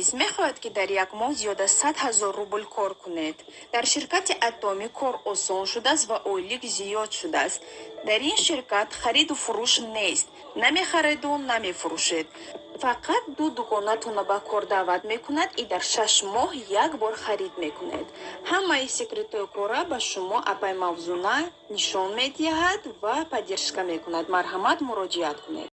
Азиз, мехоҳед, ки дар як моҳ зиёда 100 000 рубл кор кунед? Дар ширкати Атоми кор осон шудааст ва ойлик зиёд шудааст. Дар ин ширкат хариду фурӯш нест, намехареду намефурӯшед, фақат ду дугонатонро ба кор даъват мекунад и дар 6 моҳ як бор харид мекунед. Ҳамаи секретҳои кора ба шумо апай Мавзуна нишон медиҳад ва поддержка мекунад. Марҳамат, муроҷиат кунед.